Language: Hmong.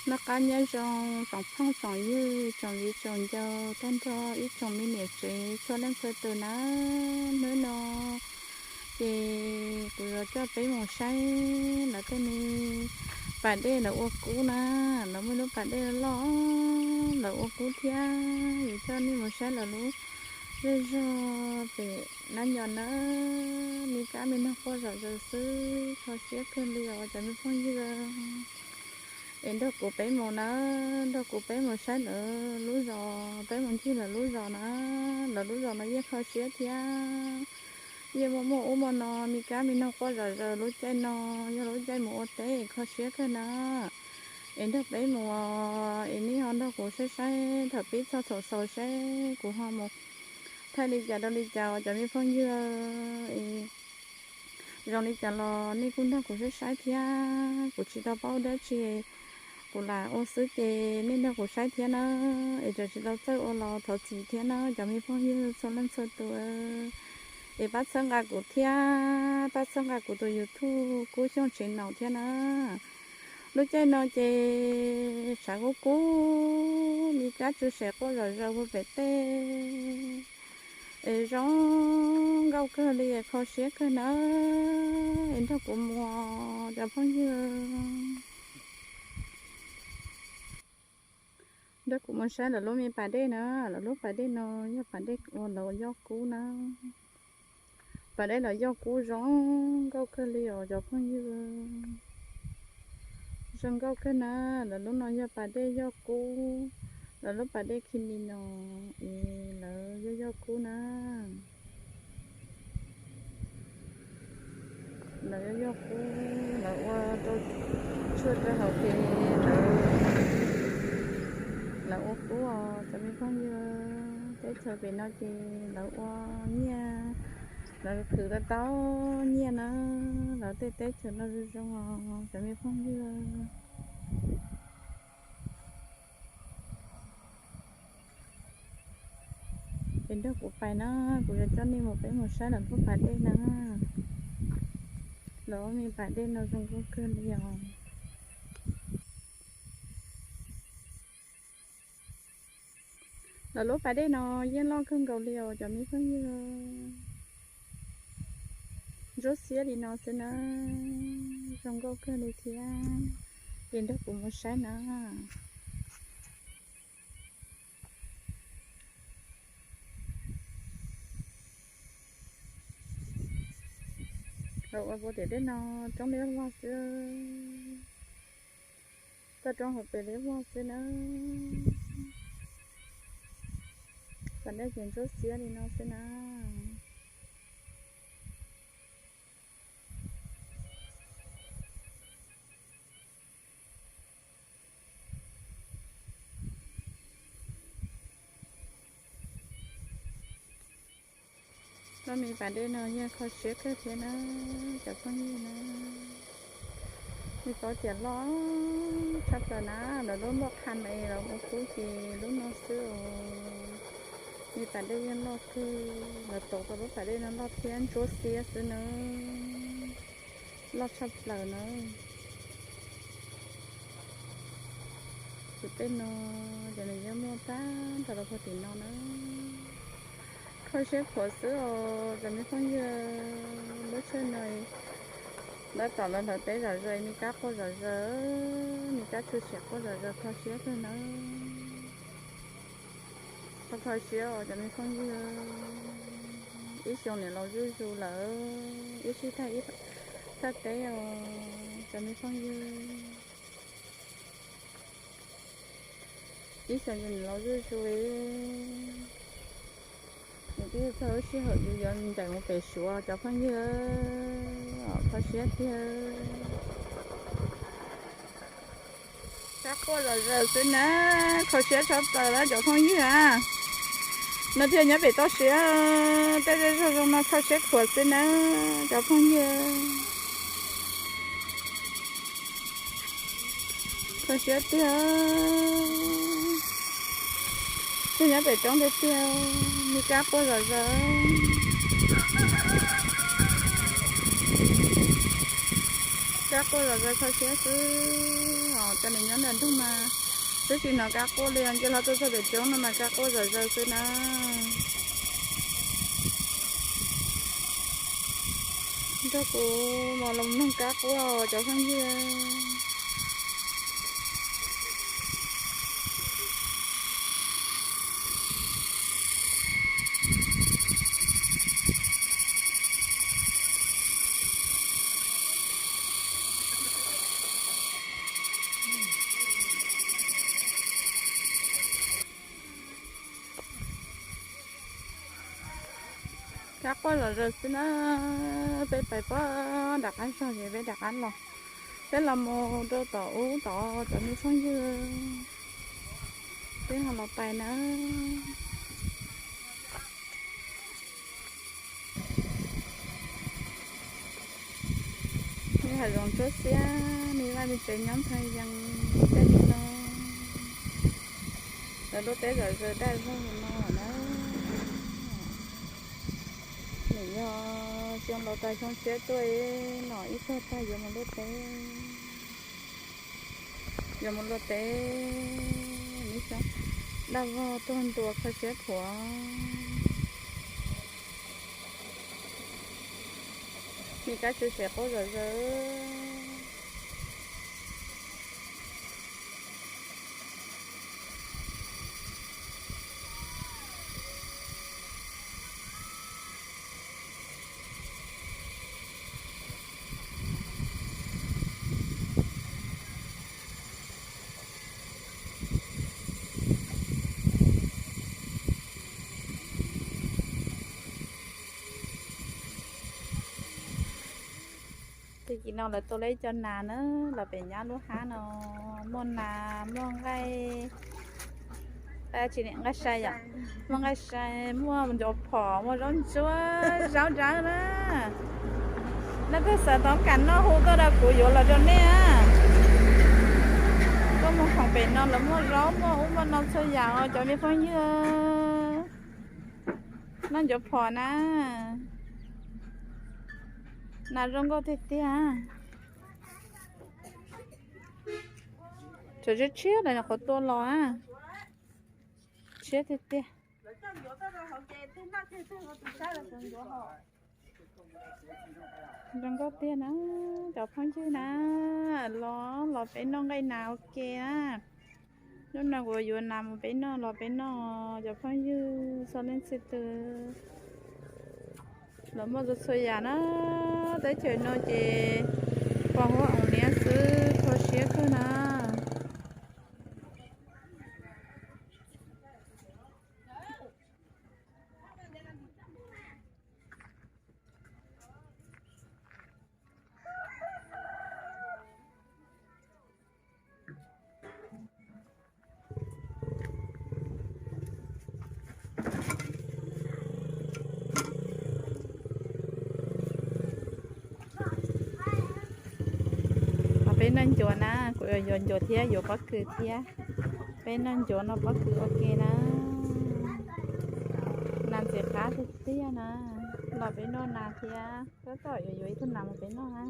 Noj qab nyob zoo tsoom phooj tsoom ywg, tsoom viv tsoom ncaus, tag nrho ib tsoom me niam tsev txhua leej txhua tus na. Hnub no ces kuv yuav coj peb mus saib lawv tej me pas dej lawv ua kub na. Lawv muaj lub pas dej loj loj lawv ua kub thiab, yuav coj nej mus saib lawv lub zej zog pem nab nyo na. Me kab me noog quaj zom zaws xwb, kho siab kawg li os cov me phooj ywg. Es nrog kuv peb mus na, nrog kuv peb mus saib lawv lub zos, peb mus ncig lawv lub zos na. Lawv lub zos no yeej kho siab thiab, yeej muaj muaj ub muaj no, me kab me noog quaj zom zaws. Lub caij no yog lub caij mus ua teb kho siab kawg na. Es nrog peb mus, es nej ho nrog kuv saib saib thaum pib txog thaum xaus saib kuv ho mus thaij li cas rau li cas os cov me phooj ywg. Es zoo li cas los nej kuj nrog kuv saib saib thiab, kuv tsis tau paub dab tsi, kuv lam ua xwb ces nej nrog kuv saib thiab na. Es txawm tsis tau txawj ua los thov txim thiab na cov me phooj ywg txhua leej txhua tus. Es pab txhawb nqa kuv thiab, pab txhawb nqa kuv tus YouTube Kub Xyooj Tsev Naum thiab na. Lub caij no ces tshav kub kub, me kab tsw sem quaj zom zaws puag pem tej. Es zoo nkauj kawg li, kho siab kawg na. Es nrog kuv mus cov phooj ywg. Nrog kuv mus saib lawv lub me pas dej na. Lawv lub pas dej no yog pas dej uas lawv yoj kub na. Pas dej lawv yoj kub zoo nkauj kawg li os cov phooj ywg. Zoo nkauj kawg na. Lawv lub no yog pas dej yoj kub, lawv lub pas dej khi ni no, es lawv yoj yoj kub na. Lawv yoj yoj kub, lawv ua rau tshuaj rau hauv ces lawv, lawv ua kub os cov me phooj ywg. Teb chaws pem no ces lawv ua nyiaj, lawv khwv tau tau nyiaj na. Lawv tej teb chaws no zoo zoo os cov me phooj ywg. Es nrog kuv pais na, kuv yuav coj nej mus peb mus saib lawv lub pas dej na. Lawv me pas dej no zoo nkauj kawg li os. Lawv lub pas dej no yeej loj kawg nkaus li os cov me phooj ywg. Ntsuab xiab li no xwb na, zoo nkauj kawg li thiab. Es nrog kuv mus saib na. Lawv ua puag tim dej no roob liab vog xwb. Toj roob hauv pes liab vog xwb na. Pas dej ces ntsuab xiab li no xwb na. Lub me pas dej no yeej kho siab kawg thiab na cov phooj ywg na. Nej paub tias loj tshaj plaws na, lawv lub npoj qha me los ua kub ces lub no xwb os. Me pas dej yeej loj kawg, lawv tov tau lub pas dej no loj thiab ntsuab xiab xwb na. Loj tshaj plaws na. Tus tej no ces nws yeej muaj tag nrho rau puag tim no na. Kho siab khuav xwb os cov me phooj ywg. Lub tsheb no tab tom lawv hlawv teb zom zaws, me kab quaj zom zaws, me kab tsw sem quaj zom zaws, kho siab kawg na. Kho kho siab os cov me phooj ywg. Ib xyoos niam laus zuj zus lawm, ib sij thaij ib thaj teb os cov me phooj ywg. Ib xyoos niam laus zuj zus, niam tij txog lub sij hawm yus yuav ncaim mus pem Suav cov phooj ywg, kho siab tiag. Kab quaj zom zaws xwb na, kho siab tshaj plaws na cov phooj ywg a. No thiaj nyob pem toj siab, tej zej zog zoo no kho siab khuav xwb na cov phooj ywg. Kho siab tiag. Thiaj nyob pem roob tiag tiag, me kab quaj zom zaws. Kab quaj zom zaws kho siab xwb os. Cov niam nyob nram nroog mas twb tsis hnov kab quaj li, nce hlo tuaj txog pem roob no mas kab quaj zom zaws xwb na. Nrog kuv mus los mloog kab quaj cov phooj ywg. Kab quaj zom zaws xwb na. Peb pais pob nram qab zog ces peb rov qab los. Peb los mus rau tom ub tod cov me phooj ywg, peb ho los pais na. Me hav zoov tsuab xiab, me vaj me tsev nyob ntxhee yees tej li no. Lawv lub teb zom zaws daj vog li no na. Nim yog xyoo laus tag xyoo tshiab tuaj, no ib tog tag yuav mus luaj teb, yuav mus luaj teb, ib xyoo daj vog tuag ntua kho siab khuav. Me kab tshwm sim quaj zom zaws. Tag kis no lawv tua lawv ib co nas na, los pem nyab lub hab no, muaj nas, muaj nqaij, nqaij sai yom, muaj nqaij sai, muaj ncuav phom, muaj zaub ntsuab, zaub dawb na. Nej twg xav tau kam noj hu tuaj rau kuv yuav los rau nej. Tuaj mus khoom pem no lawv muaj zaub muaj ub muaj no txhua yam os cov me phooj ywg. Noj ncuav phom na. Nas zoo nkauj tiag tiag. Tshuav tshiab tshiab los nyuam qhuav tua los a. Tshiab tiag tiag. Zoo nkauj tiag na, cov phooj ywg na, los los peb noj nqaij nas ua ke na. Hnub no kuv yuav nas mus peb noj, los peb noj cov phooj ywg txhua leej txhia tus. Los muaj txhua txhua yam na, teb chaws no ces pos huab oo liab xwb, kho siab kawg na. Peb noj ncuav na, kuv yuav ncuav thiab yuav pob kws thiab. Peb noj ncuav noj pob kws ua ke na. Nas ntxim qab tiag tiag na, los peb noj nas thiab, tab tom yuav yuav ib tug nas mus peb noj na.